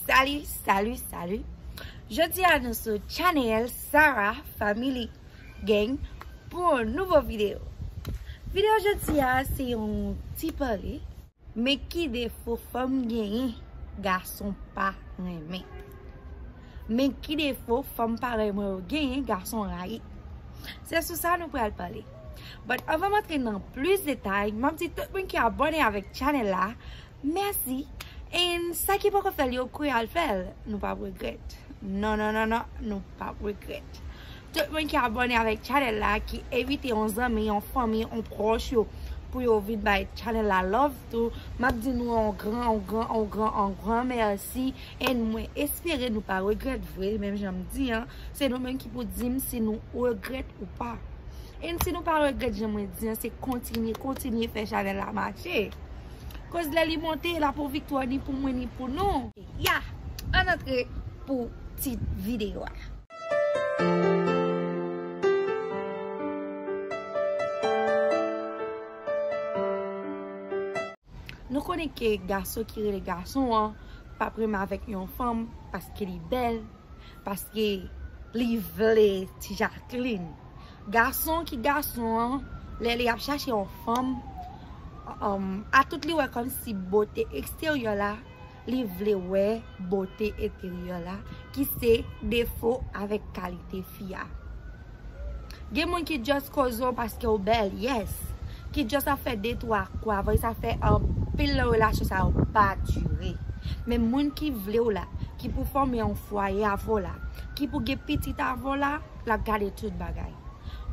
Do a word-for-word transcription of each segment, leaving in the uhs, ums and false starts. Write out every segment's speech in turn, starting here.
Salut, salut, salut. Jodi a nou sou channel Sarah Family Gang pou yon nouvo videyo. Videyo jodi a se yon ti pale. Men ki defo fanm genyen, gason pa renmen. Men ki defo fanm parèy mwen yo genyen, gason rayi. Se sou sa nou pral pale. But anvan m antre nan plis detay, m ap di tout moun ki abòne avèk channel la, mèsi. And sa ki poko fè l yo kouri al fè l, nou p ap regrèt. Non, non, non, non, nou p ap regrèt. Tout moun ki abòne avèk channel la, ki envite yon zanmi, yon fanmi, yon pwòch yo pou yo vin bay channel la love tou, m ap di nou yon gran, yon gran, yon gran, yon gran mèsi. And mwen espere nou pa regrèt vre, menm jan m di an, se nou menm ki pou di m si nou regrèt ou pa. And si nou pa regrèt jan mwen di an, se kontinye, kontinye fè channel la mache. Koz lè li monte, la pou viktwa ni pou mwen ni pou nou. Ya, ann antre pou tit videyo a. Nou konnen ke gason ki rele gason an p ap renmen avèk yon fanm paske li bèl, paske li vle ti Jacqueline. Gason ki gason an, lè li ap chache yon fanm, um, a tout li wè kòmsi bote eksteryè la, li vle wè bote enteryè la, ki se defo avèk kalite fi a. Gen moun ki just koze w paske w bèl, yes. Ki just ap fè de twa kou avè w, sa fè anpil nan relasyon sa yo pa dire. Men moun ki vle w la, ki pou fòme yon fwaye avè w la, ki pou gen pitit avè w la, l ap gade tout bagay.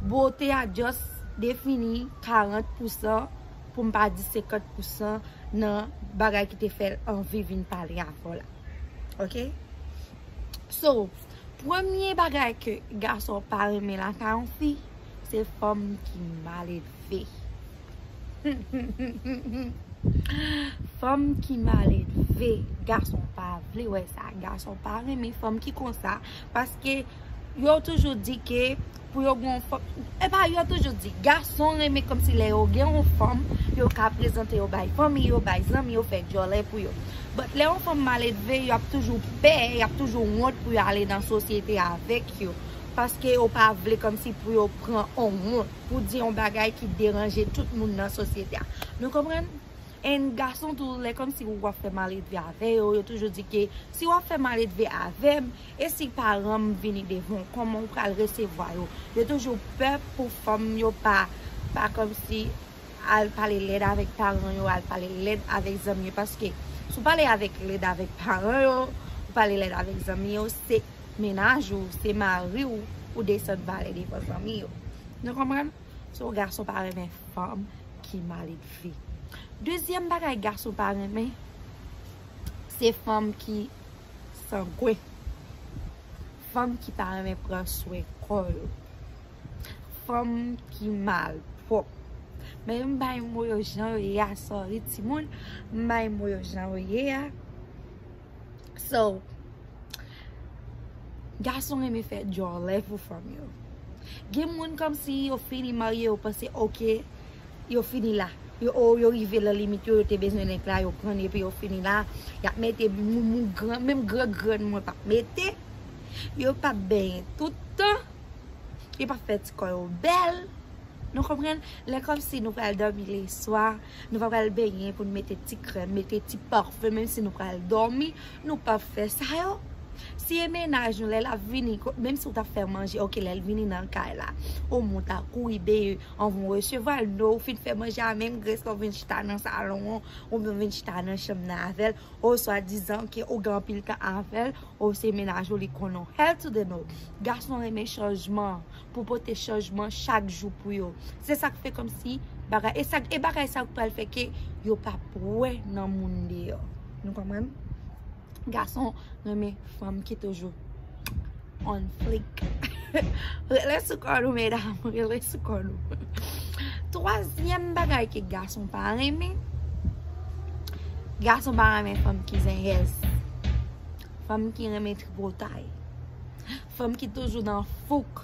Bote a just defini karant pousan, pou m pa di senkant pousan, nan bagay ki te fè l anvi vin pale avè w la. Ok? So, premye bagay ke gason pa renmen lakay yon fi, se fanm ki maledve. Fanm ki maledve, gason pa vle wè sa. Gason pa renmen fanm ki konsa, paske yo toujou di ke pou yo gen yon fanm, epa yo toujou di, gason renmen kòmsi lè yo gen yon fanm, yo ka prezante yo bay fanmi yo, bay zanmi yo, fè djòlè pou yo. But lè yon fanm maledve, y ap toujou pè, y ap toujou wont pou yo ale nan sosyete avèk yo. Paske yo pa vle kòmsi pou yo pran yon wont, pou di yon bagay ki deranje tout moun nan sosyete a. Nou konprann? And gason tou, lè kòmsi w ap fè maledve avè yo, yo toujou di ke si w ap fè maledve avè m, e si paran m vini devan w, kòman w pral resevwa yo? Yo toujou pè pou fanm yo pa, pa kòmsi al pale lèd avèk paran yo, al pale lèd avèk zanmi yo, paske si w pale avèk lèd avèk paran yo, ou pale lèd avèk zanmi yo, se mennaj ou, se mari w, ou desann valè devan zanmi yo. Nou konprann? So, gason pa renmen fanm ki maledve. Dezyèm bagay gason pa renmen, se fanm ki sangwen. Fanm ki pa renmen pran swen kò yo. Fanm ki malpwòp. Men m bay mo yo jan yo ye a, sorry timoun. M bay mo yo jan yo ye a. So, gason renmen fè djòlè pou fanm yo. Gen moun kòmsi yo fini marye, yo panse, ok, yo fini la. Yo, o, yo rive nan limit yo, yo te bezwen nèg la, yo pran li epi yo fini la. Y ap mete moun, moun gran, menm gran grann mwen p ap mete. Yo p ap benyen tout tan. Yo p ap fè ti kò yo bèl. Nou konprann? Lè kòmsi nou pral dòmi leswa, nou pa pral benyen pou n mete ti krèm, mete ti pafen, menm si nou pral dòmi, nou p ap fè sa yo. Si e mennaj nou, lè l ap vini, ko-, menm si w t ap fè manje, ok, lè l vini nan kay la, ou moun ta kouri benyen anvan w resevwa l, non, ou fin fè manje a, menm grès la, ou vin chita nan salon an, oubyen w vin chita nan chanm nan avè l, o swadizan ke ou gen anpil tan avè l, o se mennaj ou, li konnen w. Hell to the no. Gason renmen chanjman, pou pote chanjman chak jou pou yo. Se sa k fè kòmsi bagay, e sa, e bagay sa k pral fè ke yo p ap wè nan moun deyò. Nou konprann? Gason renmen fanm ki toujou on fleek. Rele sou kò nou, medam, rele sou kò nou. Twazyèm bagay ke gason pa renmen, gason pa renmen fanm ki zenyèz. Fanm ki renmen tripotay. Fanm ki toujou nan fouk.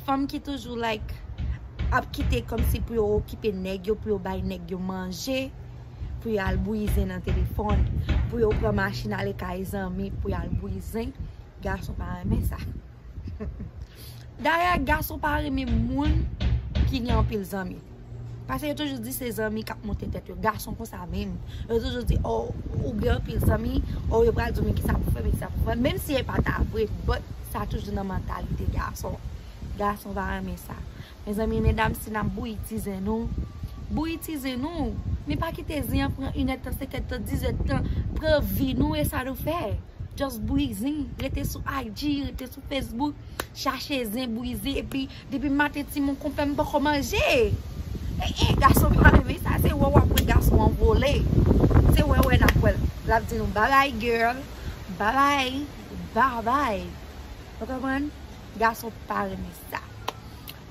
Fanm ki toujou, like, ap kite kòmsi pou yo okipe nèg yo, pou yo bay nèg yo manje, pou y al bwizen nan telefòn, pou yo pran machin ale kay zanmi pou y al bwizen. Gason pa renmen sa. Dayè, gason pa renmen moun ki gen anpil zanmi. Paske yo toujou di se zanmi k ap monte tèt yo. Gason konsa menm. Yo toujou di, oh, ou gen anpil zanmi, oh, yo pral di w men kisa pou fè, men kisa pou fè. Menm si e pa ta vre, but sa toujou nan mantalite gason. Gason pa renmen sa. Mezanmi, medam, si n ap bouyi ti zen nou, bouyi ti zen nou. Men pa kite zen an pran inèdtan, senkèdtan, dizèdtan, pran vi nou e sa nou fè. Just bouyi zen, rete sou I G, rete sou Facebook, chache zen, bouyi zen, epi depi maten timoun konpè m poko manje. E, e, gason pa renmen sa, se wè w ap wè gason an vole. Se wè wè n ap wè l. L ap di nou, "Babay, girl, babay, babay." Ou konprann? Gason pa renmen sa.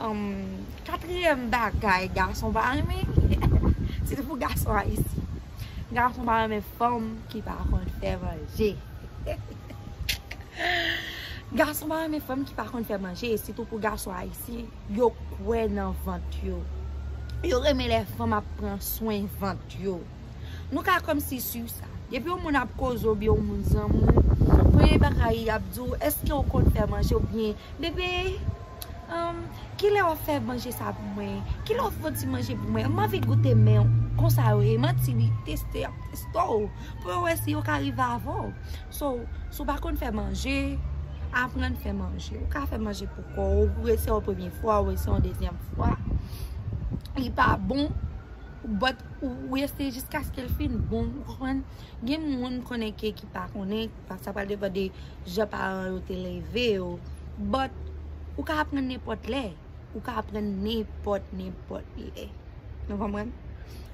Um, katriyèm bagay gason pa renmen, se pou gason ayisyen. Gason pa renmen fanm ki pa konn fè manje. Gason pa renmen fanm ki pa konn fè manje, sitou pou gason ayisyen, yo kwè nan vant yo. Yo renmen lè fanm ap pran swen vant yo. Nou ka kòmsi si sa. Depi yon moun ap koze oubyen yon moun zanmi w, premye bagay y ap di w, èske w konn fè manje oubyen, bebe, um, kilè w ap fè manje sa pou mwen? Kilè w ap fè ti manje pou mwen? M anvi goute men w. Konsa yo ye, manti li teste, y ap teste w pou yo wè si yo ka rive avè w. So, si w pa konn fè manje, aprann fè manje. Ou ka fè manje pou kò w, ou eseye yon premye fwa, ou eseye yon dezyèm fwa. Li pa bon, but ou, ou eseye jiskaske l fin bon, ou konprann? Gen moun konnen ke ki pa konnen, sa pral depann de jan paran yo te leve yo. But ou ka aprann nenpòt lè. Ou ka aprann nenpòt, nenpòt lè. Nou konprann?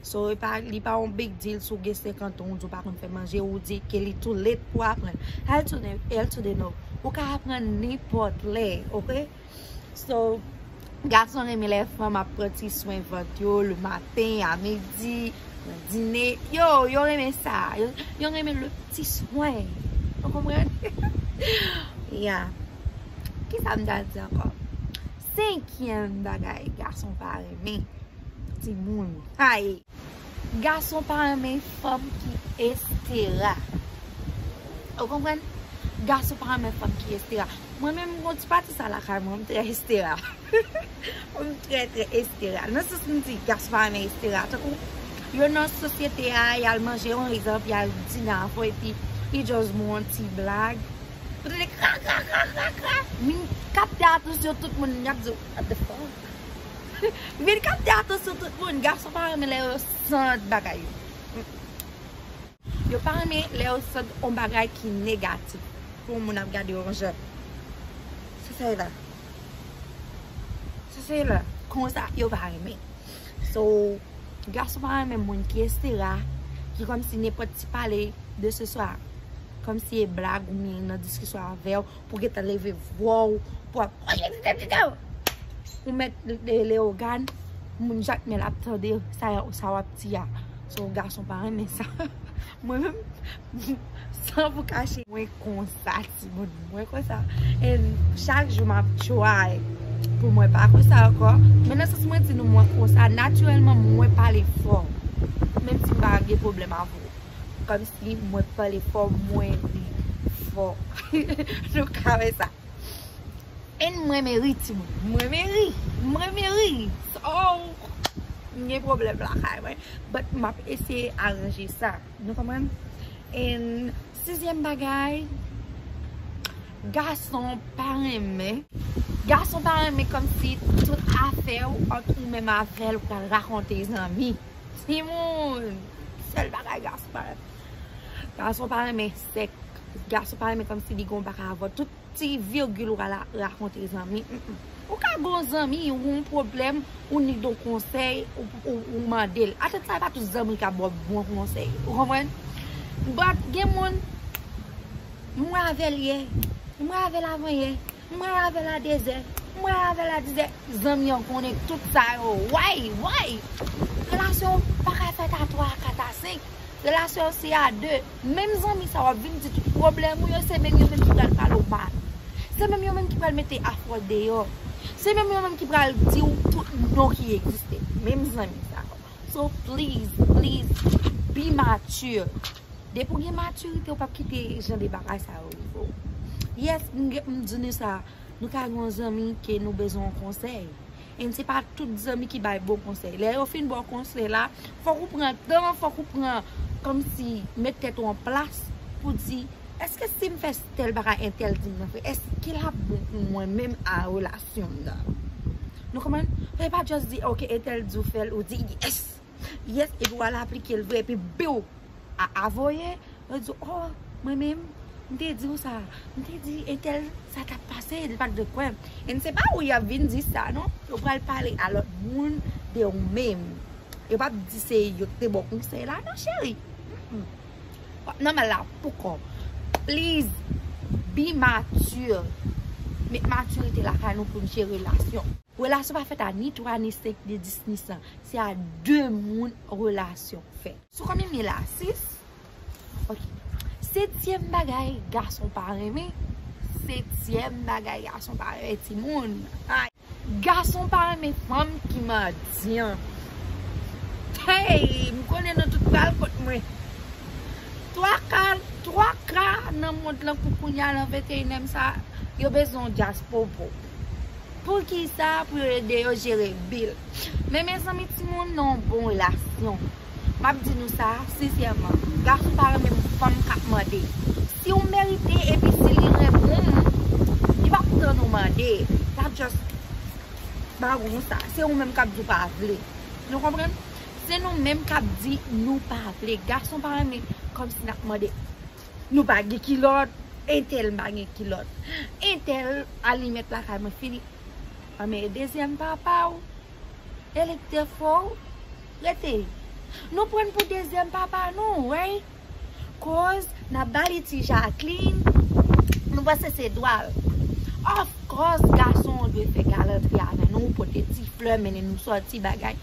So, e pa, li pa yon big deal si w gen senkant an, ou di w pa konn fè manje, ou di ke li too late pou aprann. El too, el too de no. Ou ka aprann nenpòt lè, oke? So, gason renmen lè fanm ap pran ti swen vant yo, le maten, a midi, nan dine. Yo, yo renmen sa. Yo, yo renmen le ti swen. Ou konprann? Yeah. Kisa m ta di ankò? Senkyèm bagay gason pa renmen timoun. Ay. Gason pa renmen fanm ki estera. Ou konprann? Gason pa renmen fanm ki estera. Mwen menm, m gon ti pati sa lakay mwen, m trè estera. M trè, trè estera. Nan sans m di, gason pa renmen estera. Tankou, yo nan sosyete a, y al manje, yon egzanp, y al dine avè w, epi li just ba w yon ti blag. Ou tande kra, kra, kra, kra, kra. Vin kapte atansyon tout moun, y ap di, "What the fuck?" Vin kapte atansyon tout moun. Gason pa renmen lè yo sant bagay yo. Yo pa renmen lè yo sant yon bagay ki negatif. Pou yon moun ap gade yo yon jan. Se sa yo la. Se sa yo la. Konsa, yo pa renmen. So, gason pa renmen moun ki estera, ki kòmsi nenpòt ti pale de se swa, kòmsi e blag oubyen nan diskisyon avè w, pou gentan leve vwa w, pou ap, ou mèt de lewogàn, moun jak men l ap tande sa, sa w ap di a. So, gason pa renmen sa. Mwen menm, san pou kache, mwen konsa, timoun, mwen konsa. And chak jou m ap try pou mwen pa konsa ankò. Men nan sans mwen di nou mwen konsa, natirèlman mwen pale fò. Menm si m pa gen pwoblèm avè w. Kòmsi mwen pale fò, mwen ri fò. Nou ka wè sa. And mwen renmen ri, timoun. Mwen renmen ri. Mwen renmen ri. So, m gen pwoblèm lakay mwen. But m ap eseye aranje sa. Nou konprann? And sizyèm bagay, gason pa renmen. Gason pa renmen kòmsi tout afè w ant ou menm avè l ou pral rakonte zanmi. Timoun, sèl bagay gason pa renmen. Gason pa renmen sèk. Gason pa renmen kòmsi li gon bagay avè w. Tout ti vigil ou ka la rakonte zanmi. Mm, mm. Ou ka gon zanmi, ou yon pwoblèm, ou ni don konsèy, ou, ou, ou mande l. Atann sa, e pa tout zanmi ka ba w bon konsèy. Ou konprann? But gen moun, m wè avè l yè, m wè avè l avanyè, m wè avè l a dezè, m wè avè l a dizè. Zanmi an konnen tout sa yo. Why? Why? Relasyon pa ka fèt a twa, a kat, a senk. Relasyon se a de. Menm zanmi sa w ap vin di tout pwoblèm ou yo, se menm yo menm ki pral pale w mal. Se menm yo menm ki pral mete afè w deyò. Se menm yo menm ki pral di w tout non ki egziste. Menm zanmi sa yo. So please, please, Be mature. Depi w gen matirite, ou p ap kite jan de bagay sa yo rive w. Yes, m gen- m di nou sa, nou ka gen yon zanmi ke nou bezwen yon konsèy. E se pa tout zanmi ki bay bon konsèy. Lè yo fin ba w konsèy la, fòk ou pran tan, fòk ou pran kòmsi met tèt ou an plas pou di, èske si m fè tèl bagay entèl di m nan fè, èske l ap bon pou mwen menm a relasyon m nan? Nou konprann? E pa just di, ok, entèl di w fè l, ou di, yes! Yes, epi w al aplike l vre, epi biw, a, a voye, yo di, oh, mwen menm, m te di w sa, m te di entèl sa t ap pase, li pa t vle kwè. E se pa ou y ap vin di sa, non. Yo pral pale a lòt moun de ou menm. Yo p ap di se yo ki te ba w konsèy la, non, cheri. Mm-mm. W ap nan mal la poukò. Please, be mature. Met matirite lakay nou pou n jere relasyon. Relasyon pa fèt a ni twa, ni senk, ni dis, ni san. Se a de moun relasyon fèt. Sou konbyen m ye la? Sis? Ok. Setyèm bagay gason pa renmen. Setyèm bagay gason pa renmen, timoun. Ay. Gason pa renmen fanm ki mandyan. Hey, m konnen nou tout pral kont mwen. Twa ka, twa ka nan mond lan pou kounya, nan venteyinyèm sa, yo bezwen yon djaz popo. Poukisa? Pou yo ede yo jere bil. Men mezanmi, timoun nan yon bon relasyon. M ap di nou sa, sensèman, gason pa renmen fanm k ap mande. Si w merite epi si li renmen w, li p ap tann ou mande. L ap just ba w konsa. Se ou menm k ap di w pa vle. Nou konprann? Se nou menm k ap di nou pa vle. Gason pa renmen kòmsi n ap mande. Nou pa gen kilòt, entèl pa gen kilòt. Entèl alimèt lakay mwen fini. Anben, e dezyèm papa w, e li k te fè w rete. Nou pran l pou dezyèm papa nou, right? Koz n ap ba li ti Jacqueline, nou panse se dwa l. Of course, gason an dwe fè galantri avè nou, pote ti flè, mennen nou sòti bagay.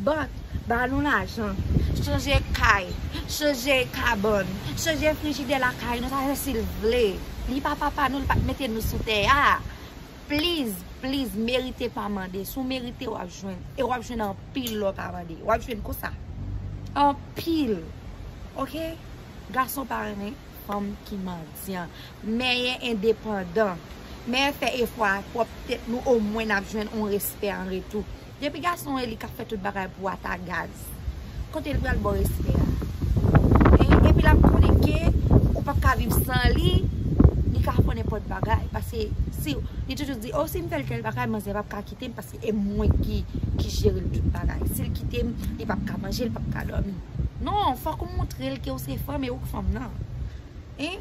But, ba nou lajan, chanje kay, chanje kabann, chanje frijidè lakay nou, sa se si l vle. Li pa papa nou, li pa t mete nou sou tè a. Please, please, merite pa mande. Si w merite, w ap jwenn. E w ap jwenn anpil lè w pa mande. W ap jwenn konsa. Anpil. Ok? Gason pa renmen fanm ki mandyan. Mèye endepandan. Mèye fè efò a pwòp tèt nou, omwen n ap jwenn yon respè an retou. Depi gason e li k ap fè tout bagay pou w a ta gaz, kote l pral ba w respè a? E, epi l ap konnen ke ou p ap ka viv san li, li ka fè nenpòt bagay. Paske si li toujou di, oh, si m fè l tèl bagay, manzè p ap ka kite m, paske e mwen ki, ki jere l tout bagay. Si l kite m, li p ap ka manje, li p ap ka dòmi. Non, fòk ou montre l ke w se fanm e ou k fanm nan. Hein?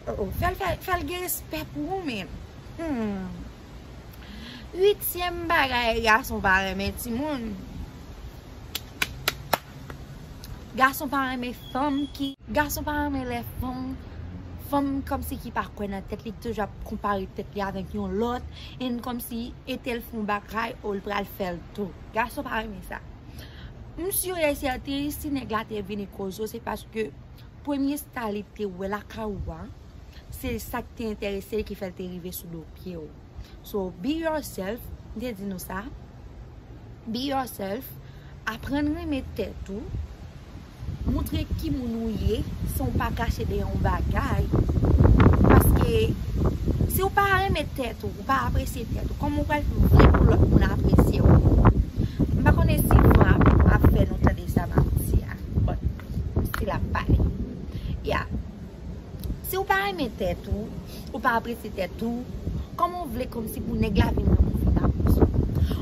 Oh, oh, fè l, fè, fè l gen respè pou ou menm. Hmm. Uityèm bagay gason pa renmen, timoun. Gason pa renmen fanm ki, gason pa renmen lè fanm, fanm kòmsi ki pa kwè nan tèt li, ki toujou ap konpare tèt li avèk yon lòt, e kòmsi entèl fè yon bagay, ou l pral fè l tou. Gason pa renmen sa. M si e sèten, si nèg la te vini koze w, se paske premye style li te wè lakay ou a, se sa k te enterese l ki fè l te rive sou do pye w. So, be yourself, m te di nou sa. Be yourself, aprann renmen tèt ou, montre ki moun ou ye, san w pa kache dèyè yon bagay. Paske si w pa renmen tèt ou, ou pa apresye tèt ou, kòman w pral vle pou lòt moun apresye w? M pa konnen si van ap, ap fè nou tande sa m ap di a. But, still ap pale. Yeah. Si w pa renmen tèt ou, ou pa apresye tèt ou, kòman w vle kòmsi pou nèg la vin nan konfidans ou?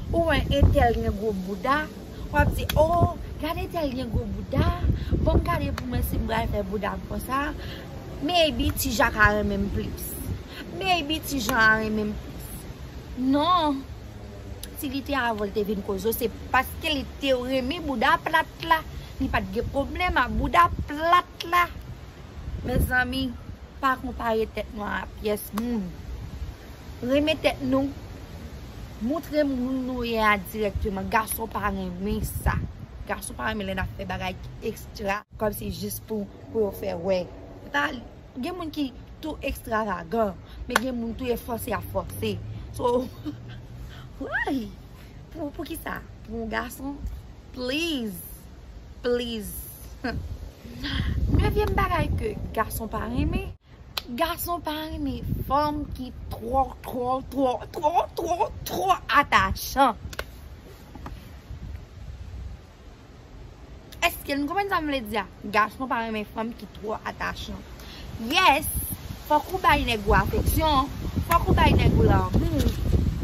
Ou wè entèl gen gwo bouda, w ap di, oh, gade entèl gen gwo bouda, ban m gade pou mwen si m pral fè bouda m konsa. Maybe Ti Ja ka renmen m plis. Maybe Ti Jan a renmen m plis. Non. Si li te avè w, li te vin koze w, se paske li te renmen bouda plat la. Li pa t gen pwoblèm ak bouda plat la. Mezanmi, pa konpare tèt nou a pyès moun. Renmen tèt nou. Montre moun nou ye a dirèkteman. Gason pa renmen sa. Gason pa renmen lè n ap fè bagay ki ekstra, kòmsi jis pou, pou yo fè wè. Se pa, gen moun ki tou ekstravagan, men gen moun tou e fòse y ap fòse. So, why? Pou, pou ki sa? Pou yon gason? Please, please, Nevyèm bagay ke gason pa renmen, gason pa renmen fanm ki twò, twò, twò, twò, twò, twò atachan. Èske nou konprann sa m vle di a? Gason pa renmen fanm ki twò atachan. Yes, fòk ou bay nèg ou afeksyon, fòk ou bay nèg ou lanmou,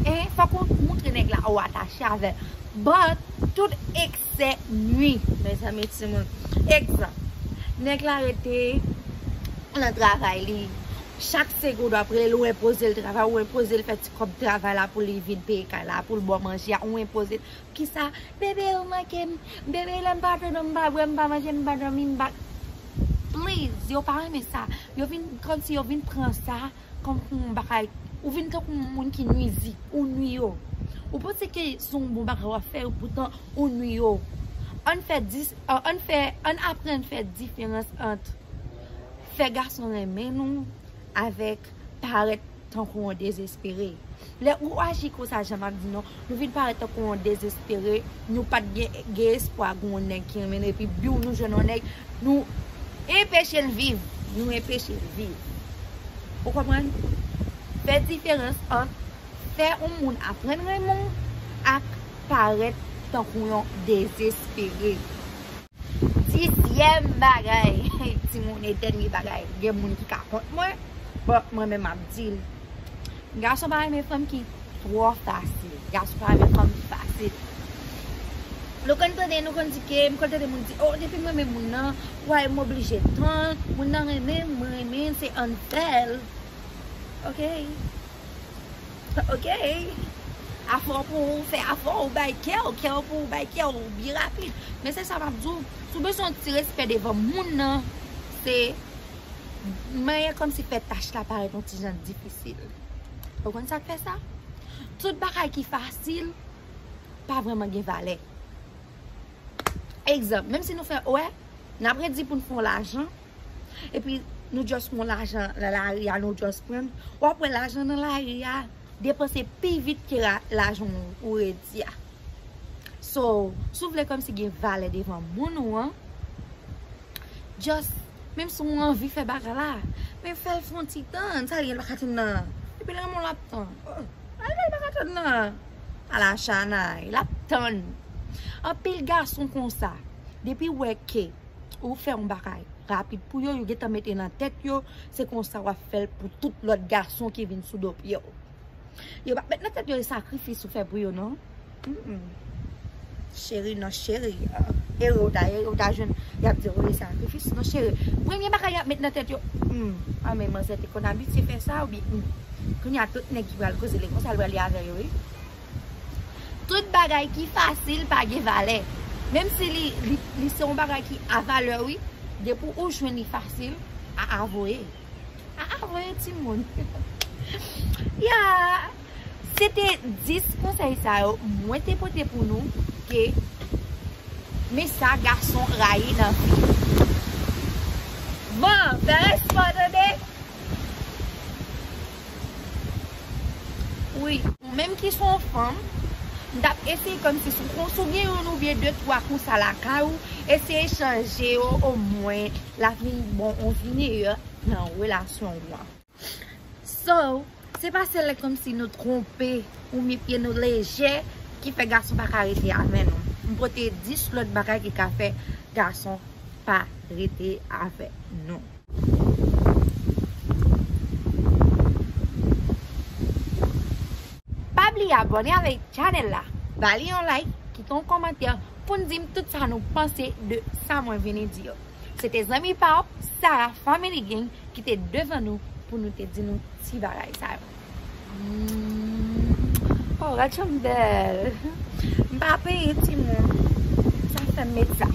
e fòk ou moutre nèg la ou atache avè l. But, tout eksè nwi, mezanmi, timoun. Egzanp, nèg la rete nan travay li. Chak segonn w ap rele l, ou enpoze l travay, ou enpoze l fè ti kòb travay la pou li vin peye kay la, pou l ba w manje a, ou enpoze l. Kisa? Bebe, ou manke m. Bebe, lè m pa tande w, m pa bwè, m pa manje, m pa dòmi, m pa. Please, yo pa renmen sa. Yo vin, kòmsi yo vin pran sa kòm yon bagay. Ou vin tankou yon moun ki nwizib, ou nwi yo. Ou panse ke se yon bon bagay w ap fè yo, poutan ou nwi yo. Ann fè dis, euh, ann fè, ann aprann fè diferans ant fè gason renmen nou avèk parèt tankou yon dezespere. Lè ou aji konsa, jan m ap di nou, nou vin parèt tankou yon dezespere, nou pa t gen, gen espwa gen yon nèg ki renmen nou, epi biw nou jwenn yon nèg, nou enpeche l viv, nou enpeche l viv. Ou konprann? Fè diferans ant fè yon moun aprann renmen w ak parèt tankou yon dezespere. Dizyèm bagay, timoun, e dènye bagay, gen moun ki ka kont mwen, but mwen menm m ap di l. Gason pa renmen fanm ki twò fasil. Gason pa renmen fanm ki fasil. Nou konn tande, nou konn di ke, m konn tande moun di, "Oh, depi m renmen moun nan, why m oblije tann, moun nan renmen m, mwen renmen l, se ann fè l." Ok. Ok. Afè w pou ou fè afè w, ou bay kè w, kè w pou ou bay kè w byen rapid. Men se sa m ap di w, si w bezwen yon ti respè devan moun nan, se manyen kòmsi fè tach la parèt yon ti jan difisil. Ou konn sa k fè sa? Tout bagay ki fasil pa vrèman gen valè. Egzanp, menm si nou fè, wè, n ap redi pou n fè yon lajan, epi nou just pran lajan nan lari a, nou just pran, w ap wè lajan nan lari a depanse pi vit ke la-, lajan ou, ou redi a. So, si w vle kòmsi gen valè devan moun ou an, just, menm si w anvi fè bagay la, men fè l fè yon ti tan, sa l gen l pa ka tann nan. Epi l renmen w l ap tann. Oh, sa l gen l pa ka tann nan. Ala chanay, l ap tann. Anpil gason konsa, depi w wè ke ou fè yon bagay rapid pou yo, yo gentan mete nan tèt yo, se konsa w ap fè l pou tout lòt gason ki vin sou do pye w. Yo p ap met nan tèt yo e sakrifis ou fè pou yo, non. Mm-mm. Cheri, non, cheri. Ah, ere ou ta, ere ou ta jwenn, y ap di w e sakrifis, non, cheri. Premye bagay y ap met nan tèt yo, hmm, ah, men manzè te konn abitye fè sa, oubyen, hmm, kounye a tout nèg ki pral koze li konsa, l pral ye avè yo, wi. Tout bagay ki fasil pa gen valè. Menm si li, li, li se yon bagay ki a valè, wi, depi ou jwenn li fasil, a, a voye. A, a voye timoun. Ya, se te dis konsèy sa yo mwen te pote pou nou ke men sa gason rayi nan fi. Bon, fè respè tande. Wi, ou menm ki se yon fanm, m t ap eseye kòmsi si w kon-, si w gen youn oubyen de twa konsa lakay ou, eseye chanje yo omwen l ap vin bon, yon vi meyè nan relasyon ou an. So, se pa sèl lè kòmsi nou twonpe oubyen pye nou lejè ki fè gason pa ka rete avè nou. M pote dis lòt bagay ki ka fè gason pa rete avè nou. Pa bliye abòne avèk chanèl la, ba li yon like, kite yon kòmantè pou n di m tout sa nou panse de sa mwen vini di yo. Se te zanmi pa w, Sarah Family Gang, ki te devan nou pou nou te di nou ti bagay sa yo. Mm. Oh, gad jan m bèl. M pa penyen timoun. Sa fè m met sa.